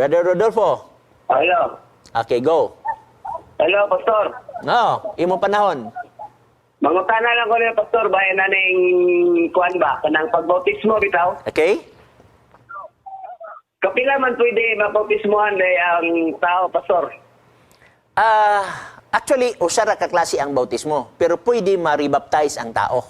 Brother Rodolfo. Hello. Okay, go. Hello, Pastor. No, imo panahon. Mangutana lang ko niyo, Pastor, bayan na ning kuan ba? Kanang pagbautismo bitaw. Okay? Kapila man pwede mabautismohan day ang tao, Pastor? Actually, usa ra ka klase ang bautismo, pero pwede ma-rebaptize ang tao.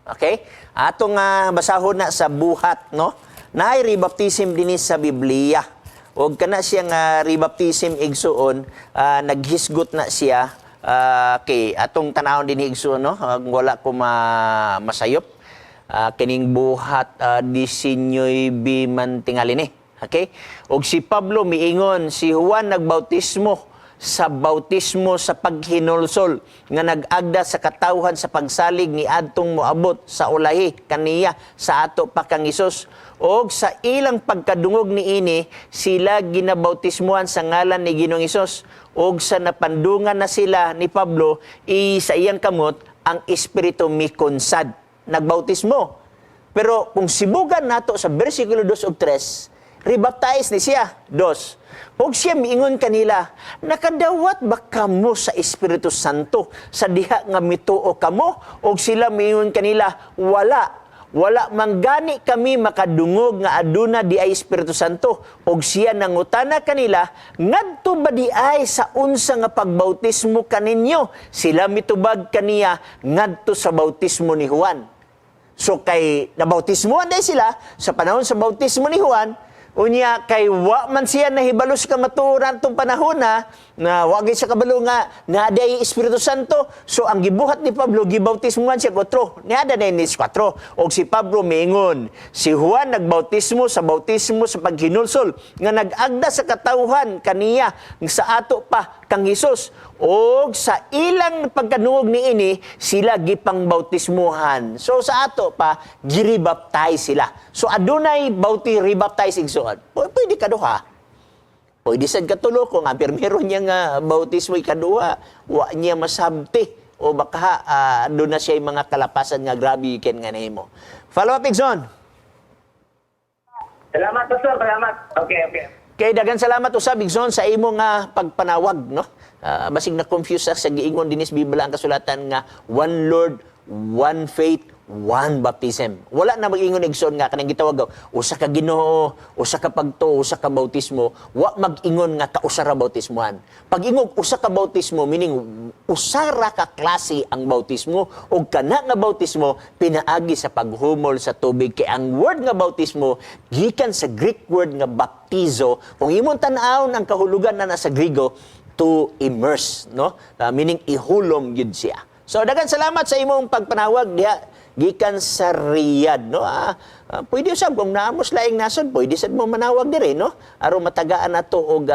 Okay? Ato nga basahon na sa Buhat, no? Naay rebaptism dinhi sa Biblia. Og kana siya nga rebaptism, igsuon, naghisgot na siya. Okay, atong tanawon dinhi, igsuon, no? Wala ko masayop. Kining Buhat 19 man tingali ni. Okay? Og si Pablo miingon, si Juan nagbautismo sa bautismo sa paghinulsol nga nag-agda sa katawhan sa pagsalig ni adtong moabot sa ulahi kaniya sa ato pa kang Hesus. Og sa ilang pagkadungog niini, sila ginabautismuhan sa ngalan ni Ginoong Hesus, og sa napandungan na sila ni Pablo i sa iyang kamot, ang Espiritu mikonsad. Nagbautismo, pero kung sibugan nato sa versikulo 2 ug 3, rebaptize ni siya. Dos. Og siya miingon kanila, "Nakadawat ba kamo sa Espiritu Santo sa diha nga mituo kamo?" Og sila miingon kanila, "Wala. Wala manggani kami makadungog nga aduna di ay Espiritu Santo." Og siya nangutana kanila, "Ngadto ba di ay sa unsa nga pagbautismo kaninyo?" Sila mitubag kaniya, "Ngadto sa bautismo ni Juan." So kay nabautismohan day sila sa panahon sa bautismo ni Juan, unya kay wa man siya nahibalo sa kamatuoran tong panahon na na wa gyud siya kabalo nga naa day Espiritu Santo. So ang gibuhat ni Pablo, gibautismohan siya kotro. Niada na ni kwatro. Og si Pablo miingon, si Juan nagbautismo sa bautismo sa paghinulsol nga nag-agda sa katawhan kaniya sa ato pa kang Hesus. Og sa ilang pagkanuog niini, sila gipangbautismuhan. So sa ato pa, giribaptize sila. So adunay bauti rebaptize, igsuon. Pwede kaduha. Pwede sad katulo kung ang pirmero niya nga bautismo ikaduha, wa niya masabti o baka doon na siya mga kalapasan nga grabe ken nga nahimo. Follow up, igsoon. Salamat, Pastor. Salamat. Okay. Kay dagan salamat usab, igsoon, sa imo nga pagpanawag, no. Basig na confuse sa giingon dinis Biblia ang kasulatan nga one Lord, one faith, one baptism. Wala na mag-ingon, igsoon, nga kanang gitawag usa ka Ginoo, usa ka pagtuo, usa ka bautismo, wa mag-ingon nga kausa ra bautismohan. Pag ingog usa ka bautismo, meaning usa ra ka klase ang bautismo ug kana nga bautismo pinaagi sa paghumol sa tubig, kay ang word nga bautismo gikan sa Greek word nga baptizo. Kung imong tan-awon ang kahulugan na nasa Griego, to immerse, no? Meaning ihulom gyud siya. So dagan salamat sa imong pagpanawag diha gikan sa Riyadh, no. Pwede usab kung naa mo's laing nasod, pwede sad mo manawag diri, no, aron matagaan nato og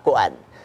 kuan.